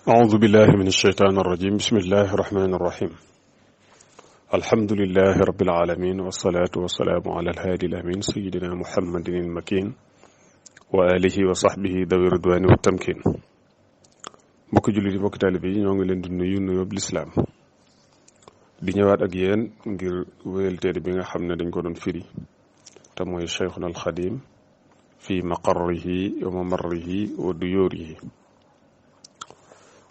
أعوذ بالله من الشيطان الرجيم بسم الله الرحمن الرحيم الحمد لله رب العالمين والصلاة والسلام على الهادي الأمين سيدنا محمد المكين وآله وصحبه ذوي الرضوان والتمكين mbokk jullit yi mbokk taalibe yi ñoo ngi leen di nuyu nuyoo lislaam di ñëwaat ak yéen ngir wéyal téere bi nga xam ne dañ ko doon firi te mooy Cheikhuna al Xadim fi maqarrihi wa mamarrihi wa duyurihi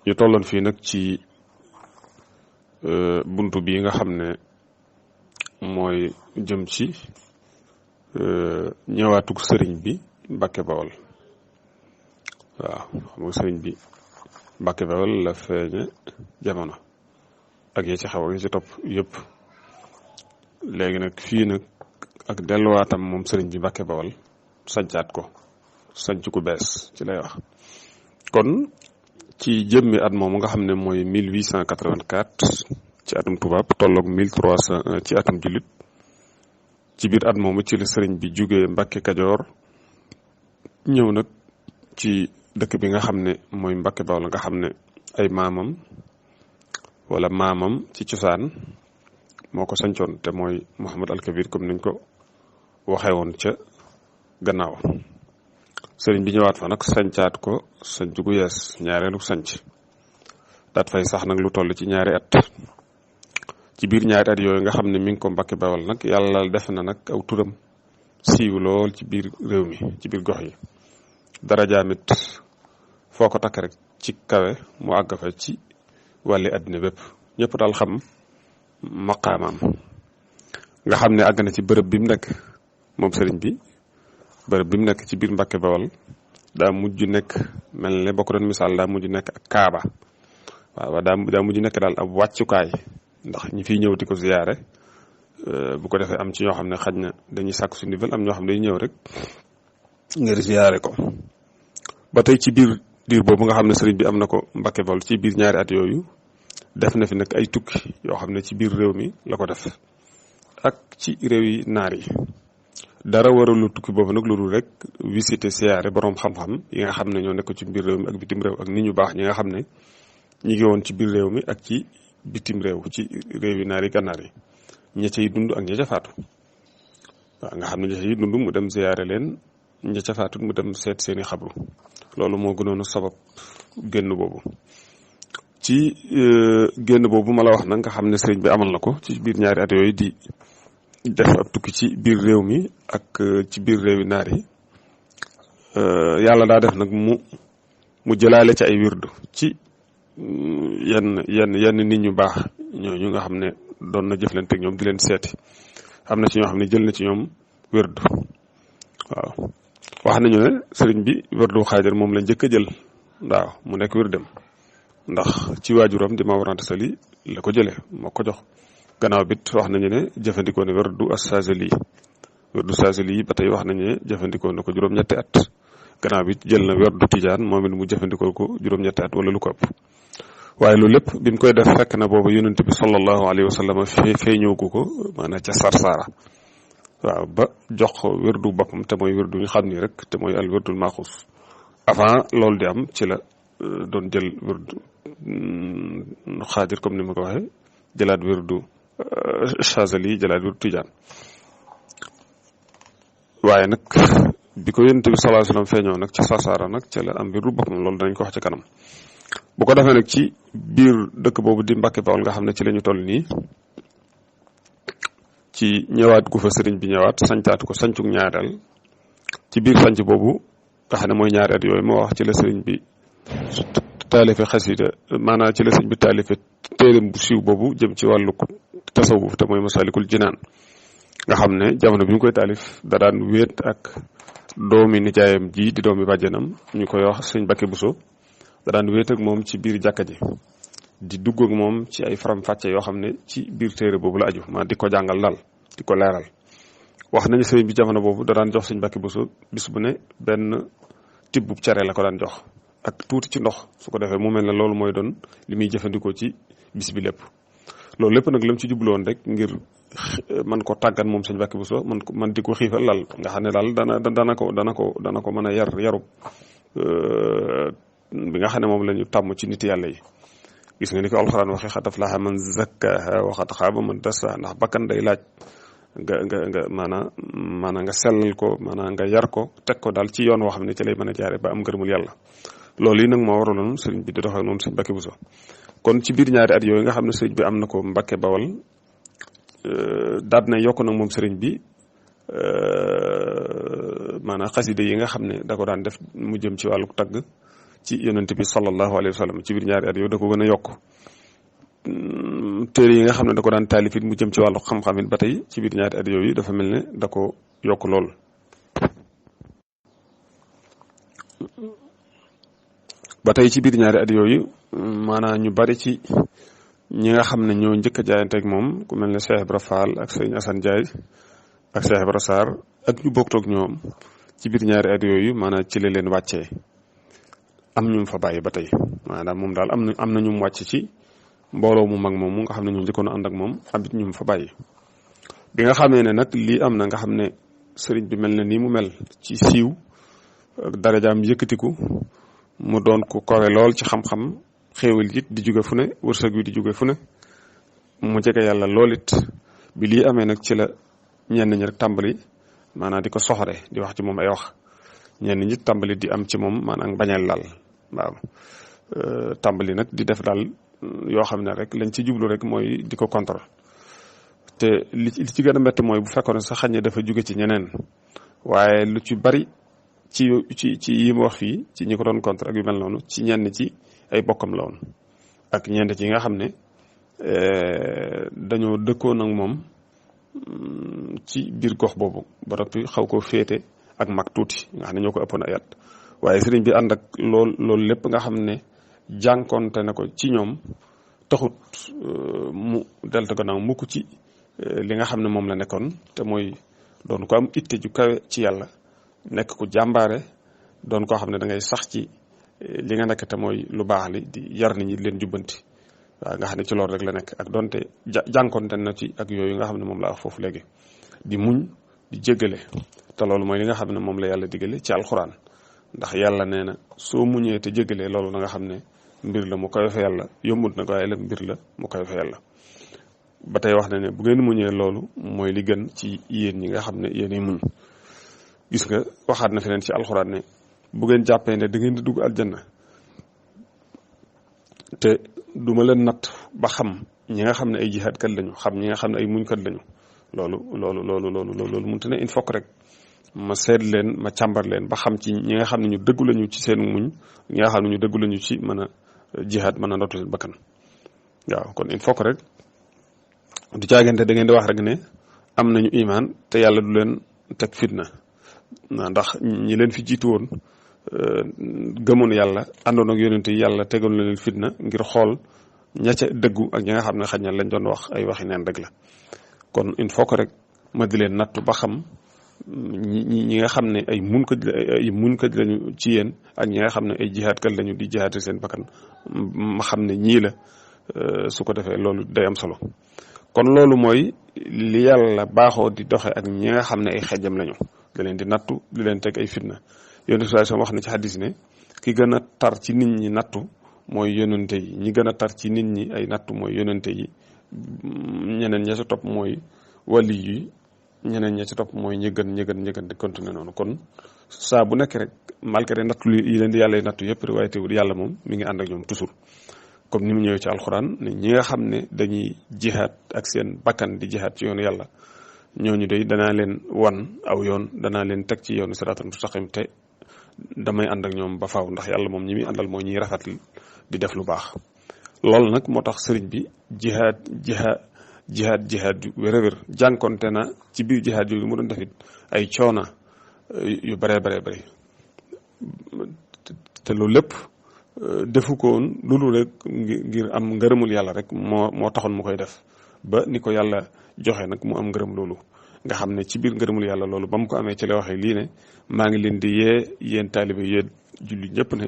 ñu tolloon fii nag ci buntu bii nga xam ne mooy jëm ci ñëwaatug sëriñ bi Mbàkke Bawol waaw xam nga sëriñ bi Mbàkke Bawol la feeñe jamono ak yi ci xew ak yi ci topp yëpp léegi nag fii nag ak delluwaatam moom sëriñ bi Mbàkke Bawol sancaat ko sanc ku bees ci lay wax kon ci jëmmi at moomu nga xam ne mooy 1884 ci atum tubaab tolloog 1300 ci atum jullit ci biir at moomu ci la sëriñ bi jógee Mbàkke Kajoor ñëw nag ci dëkk bi nga xam ne mooy Mbàkke Bawol nga xam ne ay maamam wala maamam ci cosaan moo ko sancoon te mooy Muhammad al Kabir comme niñ ko waxee woon ca gannaaw sëriñ bi ñëwaat fa nag sancaat ko sanc gu yees ñaareelu sanc daat fay sax nag lu toll ci ñaari at ci biir ñaari at yooyu nga xam ne mi ngi ko Mbàkke Bawol nag yàlla def na nag aw turam siiw lool ci biir réew mi ci biir gox yi dara jaamit foo ko takk rek ci kawe mu àgg fa ci wàlli àddina bépp ñëpp daal xam maqaamaam nga xam ne àgg na ci bërëb bi mu nekk moom sëriñ bi bërëb bi mu nekk ci biir Mbàkke Bawol daa mujj nekk mel ne boo ko doon misaal daa mujj nekk ak kaaba waaw daa mujj nekk daal ab wàccukaay ndax ñi fiy ñëw di ko ziyaare bu ko defee am ci ñoo xam ne xaj na dañuy sàkku su ndivel am ñoo xam ne dañuy ñëw rek ngir ziyaare ko ba tey ci biir diir boobu nga xam ne sëriñ bi am na ko Mbàkke Bawol ci biir ñaari at yooyu def na fi nag ay tukki yoo xam ne ci biir réew mi la ko def ak ci réew yi naar yi dara waralu tukki boobu nag loolu rek visiter siyaare boroom xam-xam yi nga xam ne ñoo nekk ci biir réew mi ak bitim réew ak nit ñu baax ñi nga xam ne ñi ngi woon ci biir réew mi ak ci bitim réew ci réew yi naar yi gànnaar yi ña cay dund ak ña ca faatu waaw nga xam ne ña cay dund mu dem siyaare leen ña ca faatu mu dem seet seeni xabru loolu moo gënoon a sabab génn boobu ci génn boobu ma la wax nag nga xam ne sëriñ bi amal na ko ci biir ñaari at yooyu di def ab tukki ci biir réew mi ak ci biir réewi naar yi yàlla daa def nag mu jëlaale ci ay wirdu ci yenn nit ñu baax ñooñu nga xam ne doon na jëflante ak ñoom di leen seeti am na ci ñoo xam ne jël na ci ñoom wirdu waaw wax nañu ne sëriñ bi wirdu xaajar moom la njëkk a jël waaw mu nekk wirdem ndax ci waajuram di Maam Mor Anta Sali la ko jëlee moo ko jox gannaaw bit wax nañu ne jëfandikoo ne werdu as-Saazili werdu Saazili ba tey wax nañu ne jëfandikoo na ko juróom-ñetti at gannaaw bit jël na werdu Tijaan moom it mu jëfandikoo ko juróom-ñetti at wala lu ko ëpp waaye loolu lépp bi mu koy def fekk na boobu yonent bi sallallahu alayhi wa sallam feeñoo ko maanaam ca Sarsara waaw ba jox ko werdu boppam te mooy werdu ñu xam ni rek te mooy al werdul maxuus avant loolu di am ci la doon jël werdu xaadir comme ni ma ko waxee jëlaat werdu Chazali jëlaat wirdu Tijaan waaye nag bi ko yonent bi sallallahu alayhi wasallam feeñoo nag ci Sarsara nag ca la am wirdu boppam loolu danañ ko wax ci kanam bu ko defee nag ci biir dëkk boobu di Mbàkke Bawol nga xam ne ci la ñu toll nii ci ñëwaat gu fa sëriñ bi ñëwaat sancaat ko sancug ñaareel ci biir sanc boobu nga xam ne mooy ñaari at yooyu moo wax ci la sëriñ bi taalife xasida maanaam ci la sëriñ bi taalife téereem bu siiw boobu jëm ci wàllu tasawuf te mooy Masaalikul Jinaan nga xam ne jamono bi ñu koy taalif da daan wéet ak doomi nijaayam ji di doomi bàjjanam ñu koy wax sëñ Bakke Buso da daan wéet ak moom ci biir jàkka ji di dugg ak moom ci ay faram-fàcce yoo xam ne ci biir téere boobu la aju maa di ko jàngal daal di ko leeral wax nañu sëriñ bi jamono boobu da daan jox sëñ Bakke Buso bis bu ne benn tibbub cere la ko daan jox ak tuuti ci ndox su ko defee mu mel ne loolu mooy doon li muy jëfandikoo ci bis bi lépp loolu lépp nag lam ci jubloon rek ngir man ko tàggat moom sëñ Bakke Buso man di ko xiifal lal nga xam ne daal dana ko mën a yarub bi nga xam ne moom la ñu tàmm ci nit yàlla yi. gis nga ni ko alxuraan waxee xad aflaha man zakkaha wa xad xaaba man dassaha ndax bakkan day laaj nga maanaam nga sellal ko maanaam nga yar ko teg ko daal ci yoon woo xam ne ci lay mën a jaare ba am ngërëmul yàlla. loolu yi nag moo waraloon sëriñ bi di doxee noonu sëriñ Mbàkke Buso kon ci biir ñaari at yooyu nga xam ne sëriñ bi am na ko Mbàkke Bawal daal na yokk nag moom sëriñ bi maanaam xaside yi nga xam ne da ko daan def mu jëm ci wàllu tagg ci yonent bi sallallahu alayhi wa sallam ci biir ñaari at yooyu da ko gën a yokk. téere yi nga xam ne da ko daan taalif it mu jëm ci wàllu xam-xam it ba tey ci biir ñaari at yooyu dafa mel ne da ko yokk lool. ba tey ci biir ñaari at yooyu maanaam ñu bari ci ñi nga xam ne ñoo njëkk a jaayanteeg moom ku mel ne Cheikh Ibra Fall ak sëñ Assane Ndiaye ak Cheikh Ibra Sarr ak ñu bokk ak ñoom ci biir ñaari at yooyu maanaam ci la leen wàccee am ñu fa bàyyi ba tey maanaam moom daal am na ñu mu wàcc ci mbooloo mu mag moom mu nga xam ne ñoo njëkkoon a ànd ak moom amit ñu fa bàyyi. bi nga xamee ne nag lii am na nga xam ne sëriñ bi mel na nii mu mel ci siiw ak darajaam yëkkatiku mu doon ku kawe lool ci xam-xam xéewal it di jóge fu ne wërsëg wi di jóge fu ne mu jege yàlla lool it bi lii amee nag ci la ñenn ñi rek tàmbali maanaam di ko soxore di wax ci moom ay wax ñenn ñi tàmbali di am ci moom maanaam bañal laal waaw tàmbali nag di def daal yoo xam ne rek lañ ci jublu rek mooy di ko contre te li ci gën a métti mooy bu fekkoon sax xañ ne dafa jóge ci ñeneen waaye lu ci bari ci yi mu wax fii ci ñi ko doon contre ak yu mel noonu ci ñenn ci ay bokkam la woon ak ñenn ci nga xam ne dañoo dëkkoon ak moom ci biir gox boobu ba noppi xaw ko féete ak mag tuuti nga xam ne ñoo ko ëppoon ay at waaye sëriñ bi ànd ak loolu lépp nga xam ne jànkonte na ko ci ñoom taxut mu delta gannaaw mukk ci li nga xam ne moom la nekkoon te mooy doon ko am itte ju kawe ci yàlla nekk ku jàmbaare doon koo xam ne da ngay sax ci li nga nekk te mooy lu baax li di yar nit ñi di leen jubbanti waaw nga xam ne ci loolu rek la nekk ak donte jànkonte na ci ak yooyu nga xam ne moom la wax foofu léegi di muñ di jéggale te loolu mooy li nga xam ne moom la yàlla digale ci alxuraan ndax yàlla nee na soo muñee te jéggalee loolu na nga xam ne mbir la mu koy fa yàlla yombut na ko waaye la mbir la mu koy fa yàlla ba tey wax na ne bu ngeen muñee loolu mooy li gën ci yéen ñi nga xam ne yéenay muñ gis nga waxaat na feneen ci alxuraan ne bu ngeen jàppee ne da ngeen di dugg aljanna te duma leen natt ba xam ñi nga xam ne ay jihaadkat lañu xam ñi nga xam ne ay muñkat lañu loolu mënut ne il faut que rek ma seet leen ma càmbar leen ba xam ci ñi nga xam ne ñu dëggu lañu ci seen muñ ñi nga xam ne ñu dëggu lañu ci mën a jihaad mën a ndottu seen bakkan waaw kon il faut que rek du caagante da ngeen di wax rek ne am nañu imaan te yàlla du leen teg fitna ndax ñi leen fi jiitu woon gëmoon yàlla àndoon ak yonente yi yàlla tegoon leen fitna ngir xool ña ca dëggu ak ñi nga xam ne xañ na lañ doon wax ay waxi neen rek la kon il faut que rek ma di leen nattu ba xam ñi nga xam ne ay muñkat lañu ci yéen ak ñi nga xam ne ay jihaadkat lañu di jihaate seen bakkan ma xam ne ñii la su ko defee loolu day am solo kon loolu mooy li yàlla baaxoo di doxe ak ñi nga xam ne ay xejjam lañu da leen di nattu di leen teg ay fitna yonent bi wax na ci xaddis ne ki gën a tar ci nit ñi nattu mooy yonente yi ñi gën a tar ci nit ñi ay nattu mooy yonente yi ñeneen ña ca topp mooy wali yi ñeneen ña ci topp mooy ñi gën di continuer noonu kon saa bu nekk rek malgré nattu yi leen di yàlla nattu yëpp rek waaye teewul yàlla moom mi ngi ànd ak ñoom toujours comme ni mu ñëwee ci alxuraan ne ñi nga xam ne dañuy jihaad ak seen bakkan di jihaad ci yoonu yàlla ñooñu day danaa leen wan aw yoon danaa leen teg ci yoonu siraatal mustaqim te damay ànd ak ñoom ba faaw ndax yàlla moom ñi muy àndal mooy ñiy rafet di def lu baax loolu nag moo tax sëriñ bi jihaad yu wér a wér jànkonte na ci biir jihaad yooyu mu doon defit ay coona yu bare te loolu lépp defu ko woon loolu rek ngir am ngërëmul yàlla rek moo taxoon mu koy def ba ni ko yàlla joxe nag mu am ngërëm loolu nga xam ne ci biir ngërëmul yàlla loolu ba mu ko amee ci la waxee lii ne maa ngi leen di yee yéen taalibe yéen julli ñëpp ne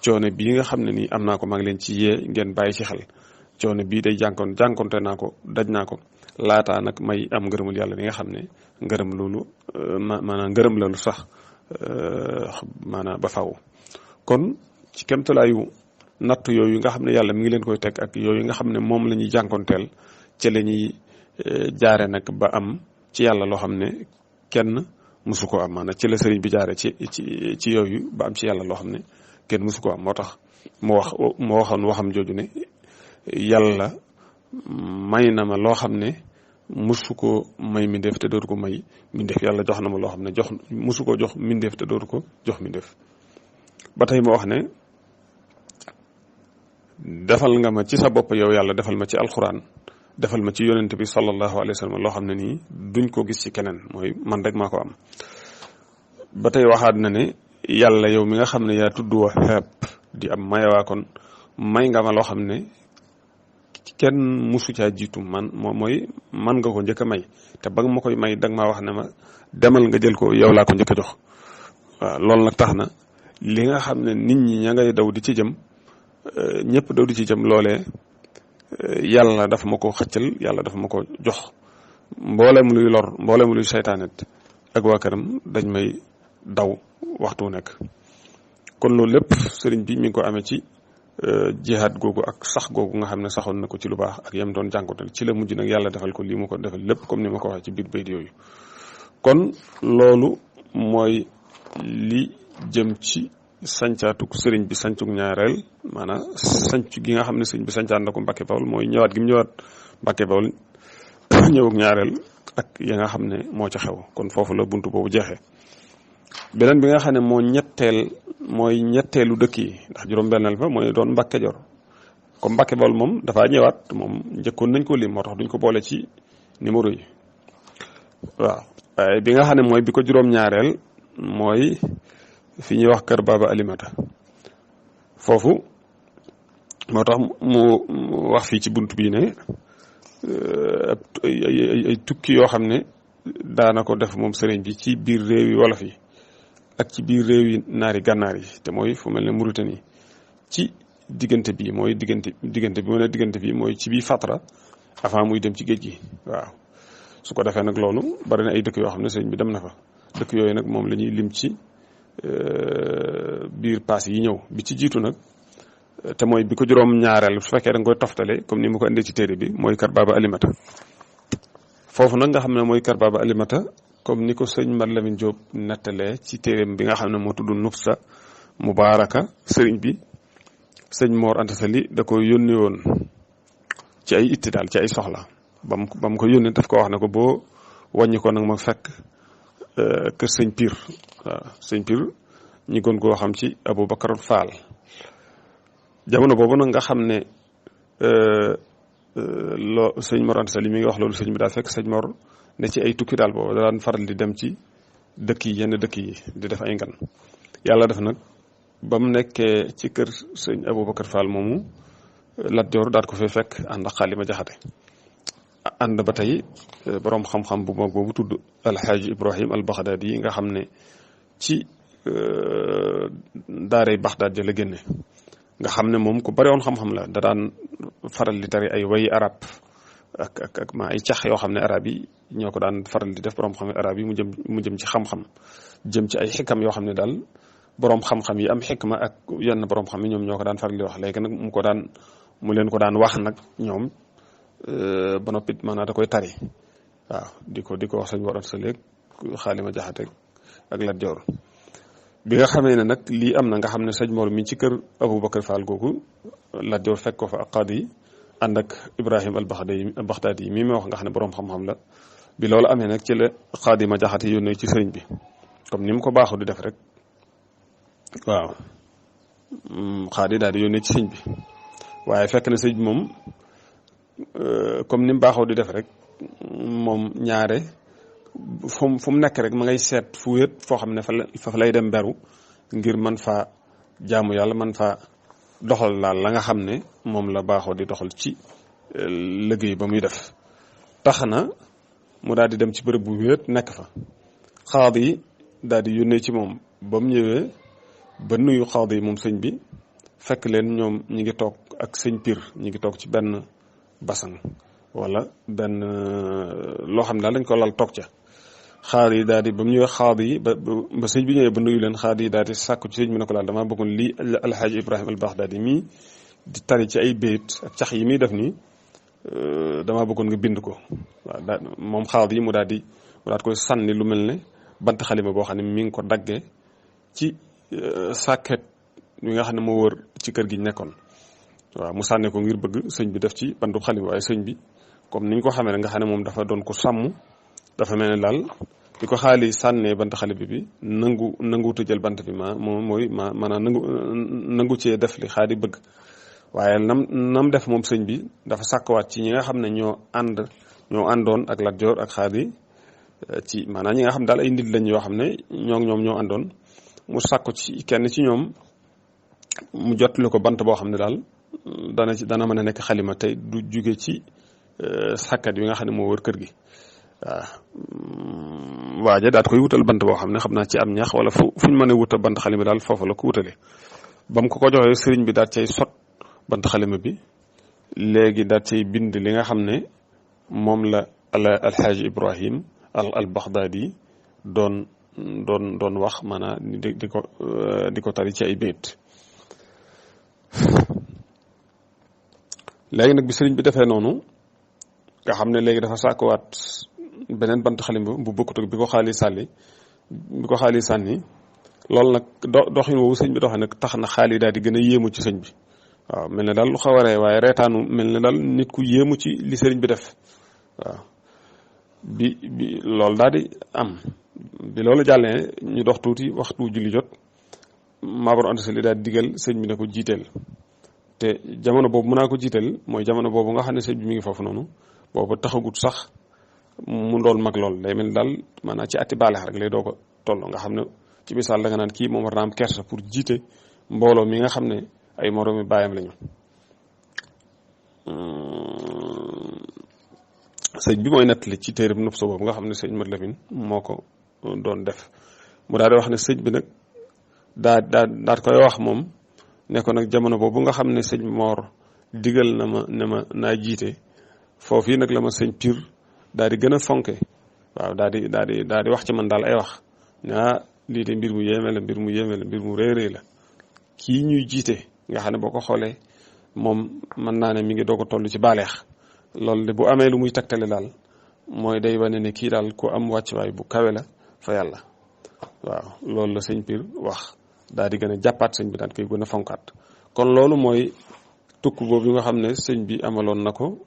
coono bii nga xam ne nii am naa ko maa ngi leen ci yee ngeen bàyyi ci xel coono bii day jànkonte naa ko daj naa ko laataa nag may am ngërëmul yàlla li nga xam ne ngërëm loolu maanaam ngërëm loolu sax maanaam ba faw kon ci kemtalaayu natt yooyu nga xam ne yàlla mi ngi leen koy teg ak yooyu nga xam ne moom la ñuy jànkonteel ci la ñuy jaare nag ba am ci yàlla loo xam ne kenn musu ko am maanaam ci la sëriñ bi jaare ci yooyu ba am ci yàlla loo xam ne kenn musu ko am moo tax moo waxoon waxam jooju ne yàlla may na ma loo xam ne musu ko may mindeef te dootu ko may mindeef yàlla jox na ma loo xam ne musu ko jox mindeef te dootu ko jox mindeef ba tey ma wax ne defal nga ma ci sa bopp yow yàlla defal ma ci alxuraan defal ma ci yonent bi sallallahu alayhi wa sallam loo xam ne nii duñ ko gis ci keneen mooy man rek maa ko am ba tey waxaat na ne yàlla yow mi nga xam ne yaa tudd Wahhab di am mayawaa kon may nga ma loo xam ne kenn musu caa jiitu mooy man nga ko njëkk a may te ba nga ma koy may danga maa wax ne ma demal nga jël ko yow laa ko njëkk a jox waaw loolu nag tax na li nga xam ne nit ñi ña ngay daw di ci jëm ñëpp daw di ci jëm loolee yàlla dafa ma ko xëccal yàlla dafa ma ko jox mboolem luy lor mboolem luy seytaanet ak waa këram dañ may daw waxtu nekk kon loolu lépp sëriñ bi mi ngi ko amee ci jihaad googu ak sax googu nga xam ne saxoon na ko ci lu baax ak yam doon jànkuwanteel ci la mujj nag yàlla defal ko lii mu ko defal lépp comme ni ma ko waxee ci biir bayt yooyu kon loolu mooy li jëm ci sancaatuk sëriñ bi sancuk ñaareel maanaam sanc gi nga xam ne sëriñ bi sancaan na ko Mbàkke Bawol mooy ñëwaat gi mu ñëwaat Mbàkke Bawol ñëwuk ñaareel ak ya nga xam ne moo ca xew kon foofu la buntu boobu jeexee beneen bi nga xam ne mooy ñetteelu dëkk yi ndax juróom-benneel ba mooy doon Mbàkke Kajoor comme Mbàkke Bawol moom dafaa ñëwaat moom njëkkoon nañ ko lim moo tax duñ ko boole ci numéro yi waaw waaye bi nga xam ne mooy bi ko juróom-ñaareel mooy fi ñuy wax kër Baba Alimata foofu moo tax mu wax fii ci bunt bii ne ay tukki yoo xam ne daana ko def moom sëriñ bi ci biir réew yi wolof yi ak ci biir réew yi naari gànnaar yi te mooy fu mel ne Mauritanie ci diggante bi mooy diggante bi mooy ci biir Fatra avant muy dem ci géej gi waaw su ko defee nag loolu bari na ay dëkk yoo xam ne sëriñ bi dem na fa dëkk yooyu nag moom la ñuy lim ci biir paas yi ñëw bi ci jiitu nag te mooy bi ko juróom-ñaareel su fekkee da nga koy toftale comme ni mu ko indee ci téere bi mooy kër Baba Alimata foofu nag nga xam ne mooy kër Baba Alimata comme ni ko sëñ Mad Lamin Jóob nettalee ci téereem bi nga xam ne moo tudd Nubsa Mubaaraka sëriñ bi sëñ Mor Anta Sali da ko yónni woon ci ay itti daal ci ay soxla ba mu ko yónnee daf ko wax ne ko boo wàññi ko nag ma fekk kër sëñ Pir waaw sëñ Pir ñi gën koo xam ci Aboubacar Fall jamono boobu nag nga xam ne sëñ Mor Anta Sali mi ngi wax loolu sëñ bi daa fekk sëñ Mor ne ci ay tukki daal boobu da daan faral di dem ci dëkk yi yenn dëkk yi di def ay ngan yàlla def nag ba mu nekkee ci kër sëñ Aboubacar Fall moomu Lat Joor daal ko fay fekk ànd ak Xaalima Jaxate ànd ba tey boroom xam-xam bu mag boobu tudd Alxaaji Ibrahim al Baxdaadi yi nga xam ne ci daaray Baxdaad ja la génne nga xam ne moom ku bari woon xam-xam la da daan faral di tari ay wayi arab ak ma ay cax yoo xam ne arab yi ñoo ko daan faral di def borom xam arab yi mu jëm ci xam-xam jëm ci ay xikam yoo xam ne daal borom xam-xam yi am xikma ak yenn borom xam yi ñoom ñoo ko daan faral di wax léegi nag mu leen ko daan wax nag ñoom ba noppi maanaam da koy tari waaw di ko wax sëñ warat sa léeg Xaalima Jaxate ak Lat Joor bi nga xamee ne nag lii am na nga xam ne sëñ Mor mi ci kër Aboubacar Fall googu Lat Joor fekk ko fa ak qaadi ànd ak Ibrahim al Baxdaadi yi mii ma wax nga xam ne boroom xam-xam la bi loolu amee nag ci la Xaalima Jaxate yónnee ci sëriñ bi comme ni mu ko baaxoo di def rek waaw xaadi daal di yónnee ci sëñ bi waaye fekk na sëñ bi moom comme ni mu baaxoo di def rek moom ñaare fu mu nekk rek ma ngay seet fu wéet foo xam ne fa lay dem beru ngir man faa jaamu yàlla man faa doxal laal la nga xam ne moom la baaxoo di doxal ci liggéey ba muy def tax na mu daal di dem ci bërëb bu wéet nekk fa xaadi yi daal di yónnee ci moom ba mu ñëwee ba nuyu xaadi yi moom sëñ bi fekk leen ñoom ñi ngi toog ak sëñ Pir ñi ngi toog ci benn basang wala benn loo xam ne daal dañ ko lal toog ca xaar yi daal di ba mu ñëwee xaar yi ba sëñ bi ñëwee ba nuyu leen xaar yi daal di sàkku ci sëñ bi ne ko daal damaa bëggoon lii alxaaji Ibrahima al Baxdaadi mii di tari ci ay béyit ak cax yi muy def nii damaa bëggoon nga bind ko waaw daa moom xaar yi mu daal koy sànni lu mel ne bant xalima boo xam ne mi ngi ko daggee ci sàkket wi nga xam ne moo wër ci kër gi nekkoon waaw mu sànne ko ngir bëgg sëñ bi def ci bantu xalima waaye sëñ bi comme niñ ko xamee nga xam ne moom dafa doon ko sàmm dafa mel ne daal di ko xaali sànnee bant xalima bi nanguwutu jël bant bi maanaam nangu cee def li xaadi bëgg waaye nam def moom sëñ bi dafa sàkkuwaat ci ñi nga xam ne ñoo àndoon ak Lat Joor ak xaadi ci maanaam ñi nga xam daal ay nit lañ yoo xam ne ñoom ñoo àndoon mu sàkku ci kenn ci ñoom mu jotlu ko bant boo xam ne daal dana mën a nekk xalima tey du jóge ci sàkkat yi nga xam ne moo wër kër gi waaw waaje daat koy wutal bant boo xam ne xam naa ci am ñax wala fuñ mën a wutal bant xalima daal foofu la ko wutale ba mu ko joxee sëriñ bi daat cay sot bant xalima bi léegi daat cay bind li nga xam ne moom la alxaaji Ibrahim al Baxdaadi doon wax maanaam di ko tari ci ay béyt léegi nag bi sëriñ bi defee noonu nga xam ne léegi dafa sàkkuwaat beneen bant xalima bu bokkut ak bi ko xaali sànni loolu nag doxin woowu sëñ bi doxee nag tax na xaali daal di gën a yéemu ci sëñ bi waaw mel ne daal lu xaw a ree waaye reetaanu mel ne daal nit ku yéemu ci li sëriñ bi def waaw bi loolu daal di am bi loolu jàllee ñu dox tuuti waxtu julli jot Maamor Anta Sali daal di digal sëñ bi ne ko jiiteel te jamono boobu mën naa ko jiiteel mooy jamono boobu nga xam ne sëñ bi mi ngi foofu noonu boobu taxagut sax mu doon mag lool day mel daal maanaam ci atti baaleex rek lay doo ko toll nga xam ne ci misaal da nga naan kii moom war naa am kersa pour jiite mbooloo mi nga xam ne ay moroomi baayam lañu sëñ bi mooy nettali ci téere bu Nubso boobu nga xam ne sëñ Mat Lamin moo ko doon def mu daal di wax ne sëñ bi nag daat koy wax moom ne ko nag jamono boobu nga xam ne sëñ Moor digal na ma ne ma naa jiite foofu yi nag la ma sëñ Pir daal di gën a fonke waaw daal di wax ci man daal ay wax lii de mbir mu yéeme la mbir mu réy la kii ñuy jiite nga xam ne boo ko xoolee moom mën naa ne mi ngi doog a toll ci baaleex loolu de bu amee lu muy tegtale daal mooy day wane ne kii daal ku am wàccuwaay bu kawe la fa yàlla waaw loolu la sëñ Pir wax daal di gën a jàppaat sëñ bi daal koy gën a fonkaat kon loolu mooy tukk boobu nga xam ne sëñ bi amaloon na ko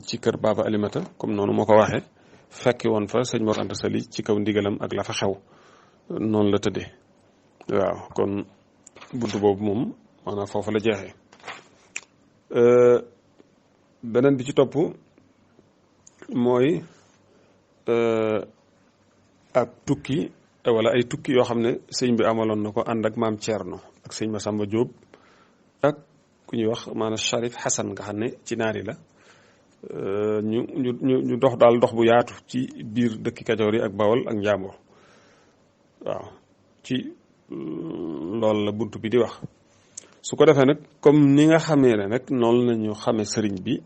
ci kër Baba Alimata comme noonu moo ko waxee fekki woon fa sëñ Mor Anta Sali ci kaw ndigalam ak la fa xew noonu la tëddee waaw kon buntu boobu moom maanaam foofu la jeexee beneen bi ci topp mooy ak tukki wala ay tukki yoo xam ne sëñ bi amaloon na ko ànd ak maam Thierno ak sëñ Massamba Diop ak ku ñuy wax maanaam Sharif Hassan nga xam ne ci naari la ñu dox daal dox bu yaatu ci biir dëkki Kajoor yi ak Bawol ak Njàmbur waaw ci loolu la bunt bi di wax su ko defee nag comme ni nga xamee ne nag noonu la ñu xamee sëriñ bi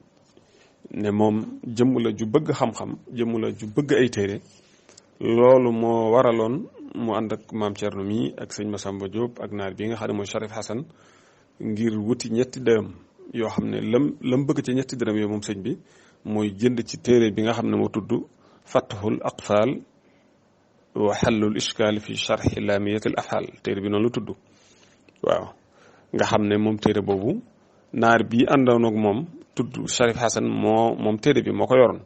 ne moom jëmm la ju bëgg xam-xam jëmm la ju bëgg ay téere loolu moo waraloon mu ànd ak maam Thierno mii ak sëñ Massamba Diop ak naar bi nga xam ne mooy Sharif Hassan ngir wuti ñetti dërëm yoo xam ne lam bëgg ci ñetti dërëm yooyu moom sëñ bi mooy jënd ci téere bi nga xam ne moo tudd Fathul Aqfal wa Hallul Ishkal fi Sharhi Lamiyatil Afal téere bi noonu la tudd waaw nga xam ne moom téere boobu naar bi àndoon ak moom tudd Sharif Hassan moom téere bi moo ko yoroon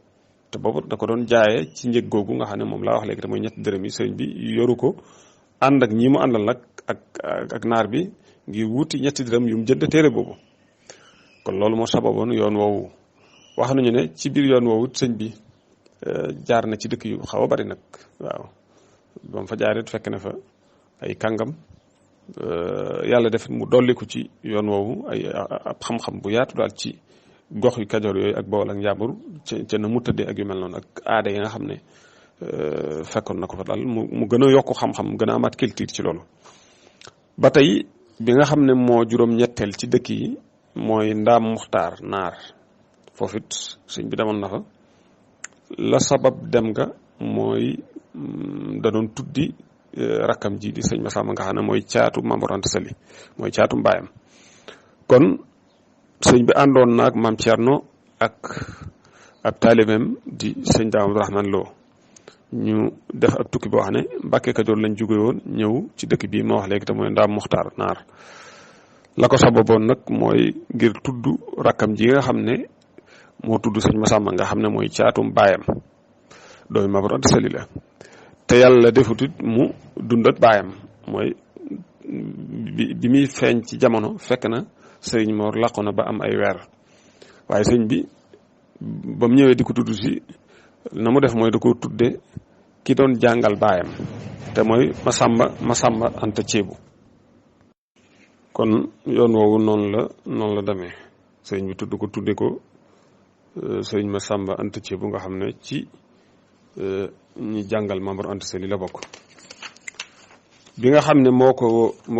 te boobu da ko doon jaayee ci njëg googu nga xam ne moom laa wax léegi te mooy ñetti dërëm yi sëriñ bi yoru ko ànd ak ñi mu àndal nag ak naar bi ngir wuti ñetti dërëm yu mu jënd téere boobu kon loolu moo sababoon yoon woowu wax nañu ne ci biir yoon woowu sëñ bi jaar na ci dëkk yu xaw a bari nag waaw ba mu fa jaaree fekk na fa ay kàngam yàlla def mu dolliku ci yoon woowu ab xam-xam bu yaatu daal ci gox yu Kajoor yooyu ak Bawol ak Njàmbur ca na mu tëddee ak yu mel noonu ak aada yi nga xam ne fekkoon na ko fa daal mu gën a yokku xam-xam gën a amaat culture ci loolu ba tey bi nga xam ne moo juróom-ñetteel ci dëkk yi mooy Ndaam Muxtaar naar foofu it sëñ bi demoon na fa la sabab dem nga mooy da doon tuddi rakkam ji di sëñ Massamba nga xam ne mooy caatu Maam Mor Anta Sali mooy caatu mbaayam. kon sëñ bi àndoon naag maam Thierno ak ab taalibeem di sëñ Daam Abdourahmane Lo ñu def ab tukki boo xam ne Mbàkke Kajoor lañ jóge woon ñëw ci dëkk bii ma wax léegi te mooy Ndaam Muxtaar Naar. la ko sababoon nag mooy ngir tudd rakkam ji nga xam ne moo tudd sëñ Massamba nga xam ne mooy caatum baayam doomi Maam Mor Anta Sali la te yàlla defutit mu dundat baayam mooy bi muy feeñ ci jamono fekk na sëriñ Mor làqu na ba am ay weer waaye sëñ bi ba mu ñëwee di ko tudd si na mu def mooy da ko tudde ki doon jàngal baayam te mooy Massamba Anta Ceebu. kon yoon woowu noonu la demee sëriñ bi tudde ko sëriñ Massamba Anta Ceebu nga xam ne ci ñi jàngal Maam Mor Anta Sali la bokk. bi nga xam ne moo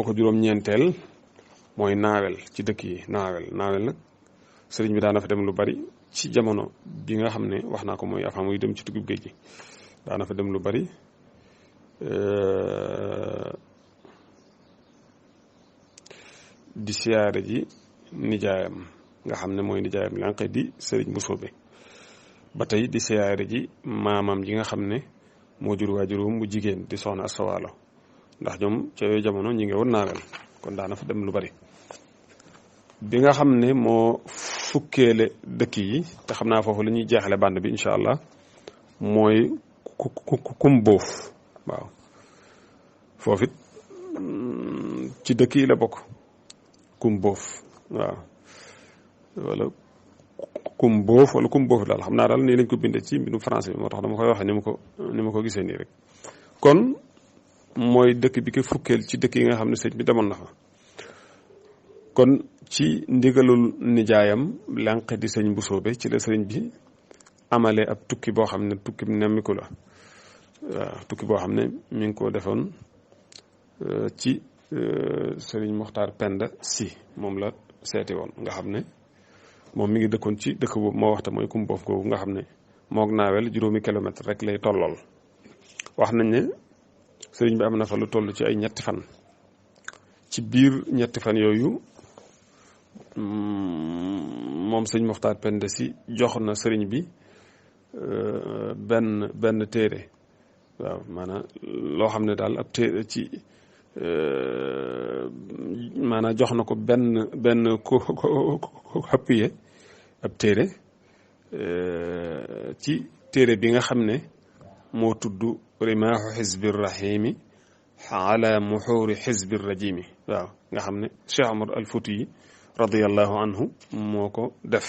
ko juróom-ñeenteel mooy naawel ci dëkk yi naawel nag sëriñ bi daana fa dem lu bari ci jamono bi nga xam ne wax naa ko mooy avant muy dem ci tukkib géej gi daana fa dem lu bari di siyaare ji nijaayam nga xam ne mooy nijaayam lànq di sëriñ bu soobe ba tey di siyaare ji maamam ji nga xam ne moo jur waajurum bu jigéen di soxna Asawaalo ndax ñoom ca yooyu jamono ñi ngi woon naawel kon daana fa dem lu bari. bi nga xam ne moo fukkeele dëkk yi te xam naa foofu la ñuy jeexale bànd bi incha allah mooy Kumboof waaw foofu it ci dëkk yi la bokk Kumboof waaw wala Kumboof wala Kumboof daal xam naa daal nii lañ ko bindee ci mbindum français bi moo tax dama koy waxee ni ma ko gisee nii rek. kon mooy dëkk bi ko fukkeel ci dëkk yi nga xam ne sëñ bi demoon na fa. kon ci ndigalul nijaayam lànq di sëñ bu soobe ci la sëriñ bi amale ab tukki boo xam ne tukki nemmiku la waaw tukki boo xam ne mi ngi ko defoon ci sëriñ Moxtaar Penda si moom la seeti woon nga xam ne moom mi ngi dëkkoon ci dëkk boobu moo waxta mooy Kumboof googu nga xam ne moog naawel juróomi kilomètre rek lay tollool. wax nañ ne sëriñ bi am na fa lu toll ci ay ñetti fan ci biir ñetti fan yooyu moom sëñ Moxtaar Penda si jox na sëriñ bi benn téere waaw maanaam loo xam ne daal ab téere ci maanaam jox na ko benn ko appuyé ab téere ci téere bi nga xam ne moo tudd rimaaxu xizbi rahimi ala muxuuri xizbi rajimi waaw nga xam ne Cheikh Omar al Fouti yi radiyallahu anhu moo ko def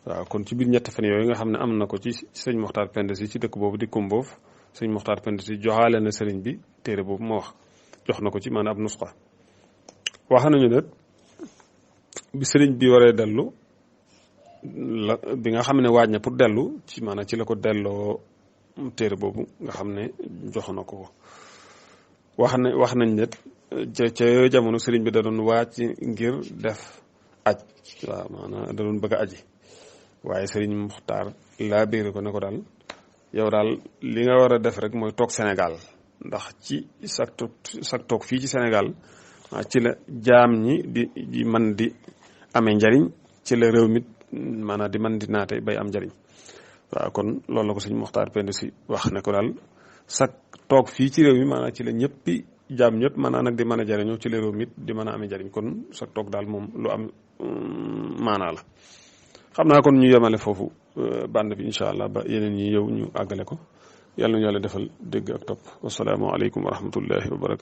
waaw kon ci biir ñetti fan yooyu nga xam ne am na ko ci sëñ Moxtaar Penda si ci dëkk boobu di Kumboof sëñ Moxtaar Penda si joxaale na sëriñ bi téere boobu ma wax jox na ko ci maanaam ab nusxa. wax nañu nag bi sëriñ bi waree dellu la bi nga xam ne waaj na pour dellu ci maanaam ci la ko delloo téere boobu nga xam ne jox na ko wax nañ ne ca yooyu jamono sëriñ bi da doon waaj ngir def aj waaw maanaam da doon bëgg a aji waaye sëriñ Muxtaar laa biire ko ne ko daal yow daal li nga war a def rek mooy toog Sénégal ndax ci sag toog fii ci Sénégal ci la jaam ñi di man di amee njariñ ci la réew mi maanaam di man di naate bay am njariñ waaw kon loolu la ko sëñ Moxtaar Penda si wax ne ko daal sag toog fii ci réew mi maanaam ci la ñëppi jaam ñëpp maanaam nag di mën a jariñoo ci la réew mi di mën a amee njariñ kon sag toog daal moom lu am maanaa la xam naa kon ñu yemale foofu bànd bi incha allah ba yeneen yi yow ñu àggale ko yàlla na yàlla defal dégg ak topp wassalaamu aleykum wa rahmatullahi wa barakatu